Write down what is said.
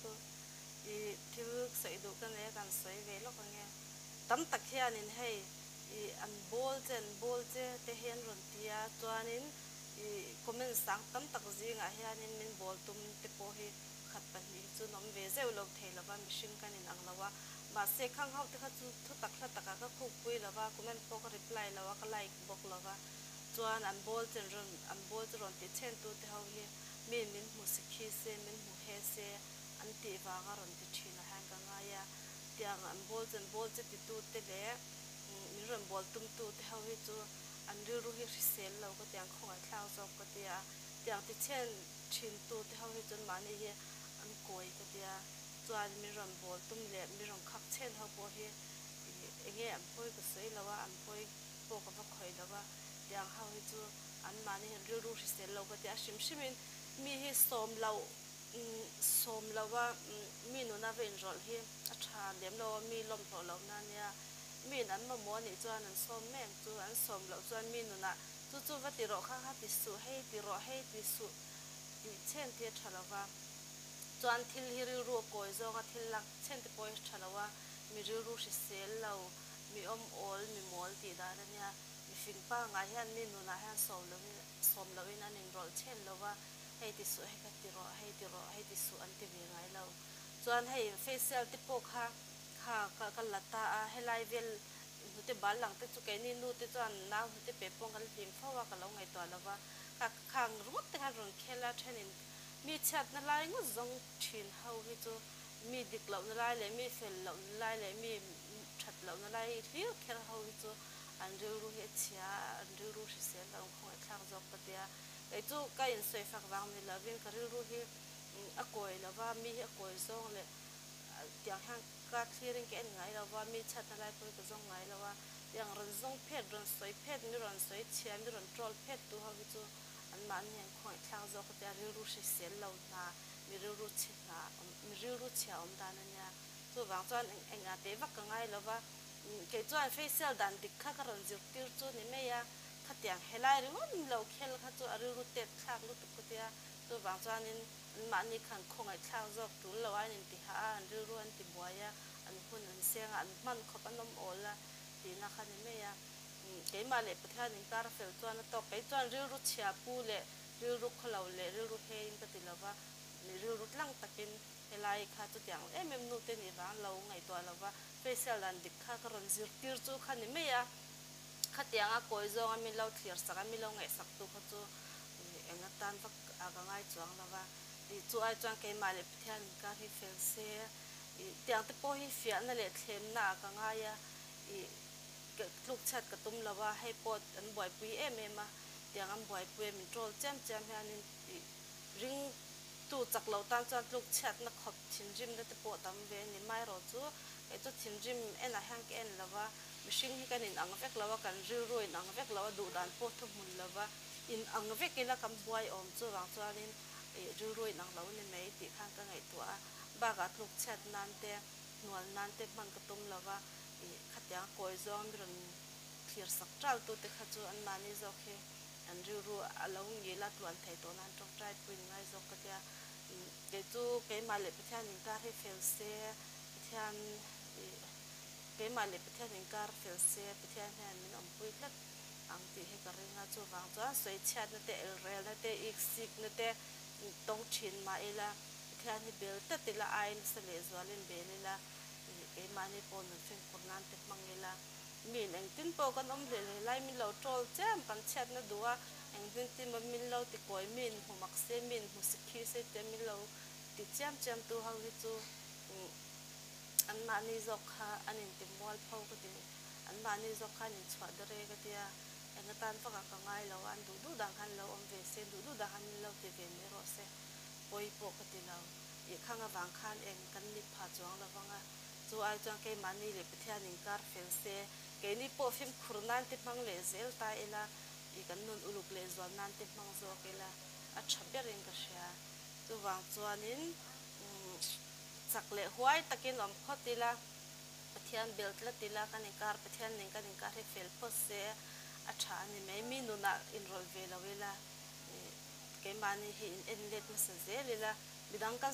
chu i thil sawi duh ka nei a kan sawi ve lawk ange. Tam tak hianin hei i an bawl che an bawl che te hi an rawn ti a, chuanin i comment sang tam tak zingah hianin min bawl tum te pawh hi khat pahnih hi chu an awm ve zeuh lo thei lova mihring kan inang lo a, mahse khang ho te kha chu thu tak hla takah ka khukpui lova comment pawh ka reply lo a ka like bawk lova chuan an bawl che an rawn an bawl chu rawn ti chhen tu te ho hi mi min hmu si khi se min hmu he se an tih vanga rawn ti thin ah hian ka ngai a. Tiang an bawl chen bawl che titu te leh min rawn bawl tum tu te ho hi chu an rilru hi hrisel lo ka tiang khawngaihthlak zawk ka tia. Tiang ti chhen thin tu te ho hi chuan mahni hi an kawi ka tia. Chuan min rawn bawl tum leh min rawn khak chhen ho pawh hi eng nge an pawi ka sawi lo a, an pawi pawh ka va khawih lo a. Tiang ho hi chu an mahni hi an rilru hrisel lo ka tia. Hrim hrim in mi hi sawm loh Sawm lova mi nuna va inrawlh hi a tha lem lo a, mi lawm hlawh lo na nia. Miin an mamawh anih chuan an sawm mek chu, an sawm loh chuan mi nunah chu chu va ti rawh kha kha ti suh, hei ti rawh, hei ti suh tih chhen hi a tha lo va. Chuan thil hi rilru a kawi zawnga thil lak chhen te pawh hi a tha lo a, mi rilru hrisel lo, mi awm awl, mi mawl tih dan a nia. Mihring pangngai hian mi nunah hian sawm loin sawm loin an inrawlh chhen lo va. Hei ti suh, hei kha ti rawh, hei ti rawh, hei ti suh an ti ve ngai lo. Chuan hei facial te pawh kha kha ka ka la ta a, helai vel hnute bal lang te chu keini nu te chuan nau hnute pe pawh kan hlim fo a, ka lo ngaihtuah lo va. Kha khang ringawt te khan rawn khel a, thenin mi chhiatna lai ngawt zawng thin ho hi chu mi dik lohna lai leh mi fel lohna lai leh mi that lohna lai hlir kher ho hi chu an rilru hi a chhia a, an rilru hrisel lo ang khawngaihthlak zawk ka tia. Kei chu ka insawi fak vang ni lovin ka rilru hi a kawi lo va, mi hi a kawi zawng leh tiang hian ka thlirin ka en ngai lo va, mi chhiatna lai pawh hi ka zawng ngai lo a, tiang rawn zawng phet, rawn sawi phet, mi rawn sawi chhia, mi rawn troll phet tu ho hi chu anmahni hian khawngaihthlak zawk ka tia, rilru hrisel lo hna, mi rilru chhe hna, mi rilru chhia awm dan a nia. Chuvang chuan engah teh vak ka ngai lo va, kei chuan facial dan dik kha ka rawn zirtir chu ni mai a. Khatiang helai ringawt lo khel kha chu a rilru tet thlak lutuk ka tia, chuvang chuanin anmahni khan khawngaih thlak zawk tul lo a an intihah a, an rilru an ti buai a, an hun an seng a, an hman khawp an awm awl a tihna kha ni mai a. Keimah leh Pathian inkar a fel chuan a tawk. Kei chuan rilru chhia pu leh rilru khawlo leh rilru heiin ka ti lo va, rilru tlang takin helai kha chutiang em em nute nih vang lo ngaihtuah lo va, facial dan dik kha ka rawn zirtir chu kha ni mai a. Khatianga kawi zawnga min lo thlir sak a, min lo ngaihsak tu kha chu eng atan vak a ka ngai chuang lo va. Ih chu ai chuan keimah leh Pathian inkar hi fel se, ih tiang te pawh hi fiahna leh thlemna ah ka ngai a, ih tluk chhiat ka tum lo a, hei pawh an buaipui em em a, tiang an buaipui a min troll chiam chiam hianin ih ring tu chak lo tan chuan tluk chhiatna khawp thinrimna te pawh tam ve a ni. Maherawhchu kei chu thinrim enah hian ka en lo va. Mihring hi kan inang vek lo a, kan rilru inang vek lo a, duhdan pawh thuhmun lo va, inang vek ila kan buai awm chuvang chuanin ih rilru inang lo ni mai tih khan ka ngaihtuah a, bakah tluk chhiat nan te, hnual nan te hman ka tum lo va, ih khatiang kawi zawng mi rawn thlir sak ṭal tu te kha chu anmahni zawk hi an rilru a lo ngil a, tluan thei tawh nan ṭawngṭai puiin ngai zawk ka tia, kei chu keimah leh Pathian inkar hi fel se, Pathian ih. Keimah leh Pathian inkar fel se, Pathian hian min awmpui tlat ang tih hi ka ring a, chuvang chuan sawichhiatna te, elrelna te, iksikna te tawng thin mah ila, Pathian hi bel tlat ila, ai nasa lehzualin bel ila, keimahni pawh nun fimkhur nan te hmang ila, miin engtin pawh kan awm hleh hleh lai min lo troll chiam, kan chhiatna duh a, engtin tin maw min lo ti kawi, miin hmu mak se, miin hmu sikhi se tia min lo ti chiam chiam tu ho hi chu. Anmahni zawk kha an inti mual pho ka ti. Anmahni zawk kha an inchhuah dawr e ka tia. Eng atan vak ah ka ngai lo a, an duh duh dan khan lo awm ve se, duh duh dan khan min lo ti ve mai rawh se. Pawi pawh ka ti lo. Ih khang avang khan eng kan mit pha chuang lo vang a. Chu ai chuan keimahni leh Pathian inkar fel se, keini pawh fimkhur nan te hmang leh zel ta ila, ih kan nun uluk leh zual nan te hmang zawk ila a tha berin ka hria. Chuvang chuanin umm. Chak leh huai takin awm phawt ila, Pathian bel tlat ila, kan inkar Pathian nen kan inkar hi fel phawt se a tha a ni mai. Mi nunah inrawlh ve lo ila, keimahni hi in en let hmasa zel ila, midang kan.